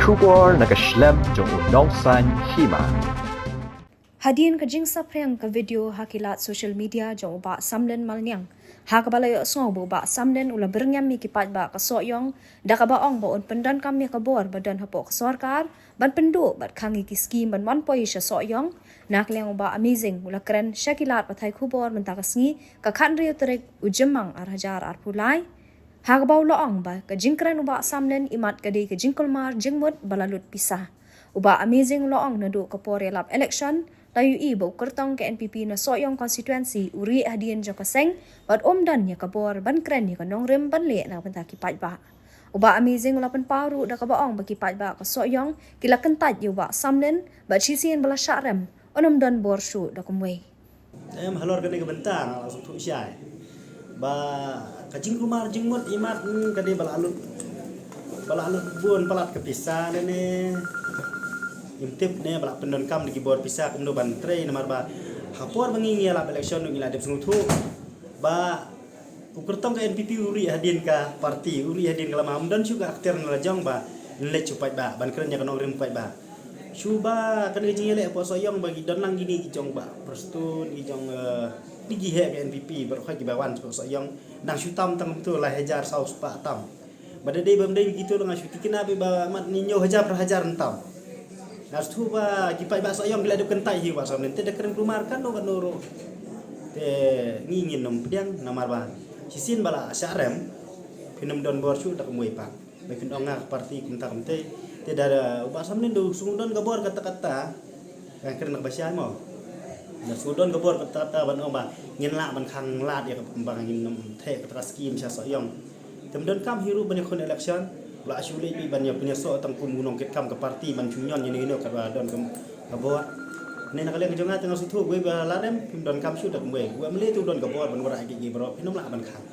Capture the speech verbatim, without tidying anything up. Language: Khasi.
Khubor na ka shlem jong u Nongsaiñ Hima. Hadien ka jingsaphriang ka video ha ki lad social media jong u Bah Samlin Malniang, ha kaba la ïohsngew ba u Bah Samlin u la byrngem ïa ki paidbah ka Sohiong da kaba ong ba un pyndonkam ïa ka bor ba don hapoh ka sorkar ban pynduh bad khang ïa ki skim ban wan poi sha Sohiong. Na ka liang u Bah Amazing u la kren sha ki lad pathai khubor mynta ka sngi, ka khathynriew tarik u Jymmang ar hajar arphew lai, ha kaba u la ong ba ka jingkren u Bah Samlin imat ka dei ka jingkulmar jingmut ba la lut pisa. U Bah Amazing u la ong naduh ka por ïalap election la ïohi ba u kyrtong ka N P P na Sohiong constituency u rieh hadien jong ka seng bad um don ïa ka bor ban kren ïa ka nongrim ban leh na ka bynta ki paidbah. U Bah Amazing u la pynpaw ruh da kaba ong ba ki paidbah ka Sohiong ki la kyntait ïa u Bah Samlin bad shisien ba la shah rem un ym don bor shuh da kumwei. Em, halor kane ka bynta nga la sngewthuh shai ba ka jingkulmar jingmut imat, hmm, ka dei ba la lut, ba la lut bun palat ka pisa ne ne. Im tip ne ba la pyndonkam da ki bor pisa kumno ban trei, namar ba ha por ba ngi ngi ïalap election ngi la dep sngewthuh ba u kyrtong ka N P P u rieh hadien ka party, u rieh hadien ka lama, ym don shuh ka akhter na la jong ba leit sha u paidbah ban kren ïa ka nongrim u paidbah. Shu ba kane ka jingïaleh hapoh Sohiong ba ki don lang kine ki jong Bah Prestone, ki jong, eh, ki heh ka N P P baroh kiba wan hapoh Sohiong. Nang shu tam tang kumto lai hajar saw spah tam. Ba da dei bym dei kito la nga shu tikna ba mat ni hynñiew hajar phra hajar tam. Nga shu ba ki paidbah Sohiong ki la dep kyntait hi Bah Samlin te da kren kulmar kano kano ruh. Te ngi ngin ym pdiang namar ba shisien ba la shah rem phin ym don bor shuh da kumwei pat. Ba phin ong nga ka party kumta kumtei. Te da u Bah Samlin da u sngew don ka bor kata kata. Ka kren na ka ba shai mo. Da u sngew don ka bor kata kata ban ong ba ngin lah ban khang lad ïa ka ba ngin ym theh kata ka skim sha Sohiong. Te ym donkam hi ruh ban ïakhun election. La shu leit ban ïa pynïasoh tang kum u nongkitkam ka party ban shu ñion ïa ino ino kaba don ka bor. Ne na ka liang jong nga te nga sngewthuh wei ba la rem phim donkam shuh da kumwei. Wei mlei te u don ka bor ban wanrah ïa ki baroh phin ym lah ban khang.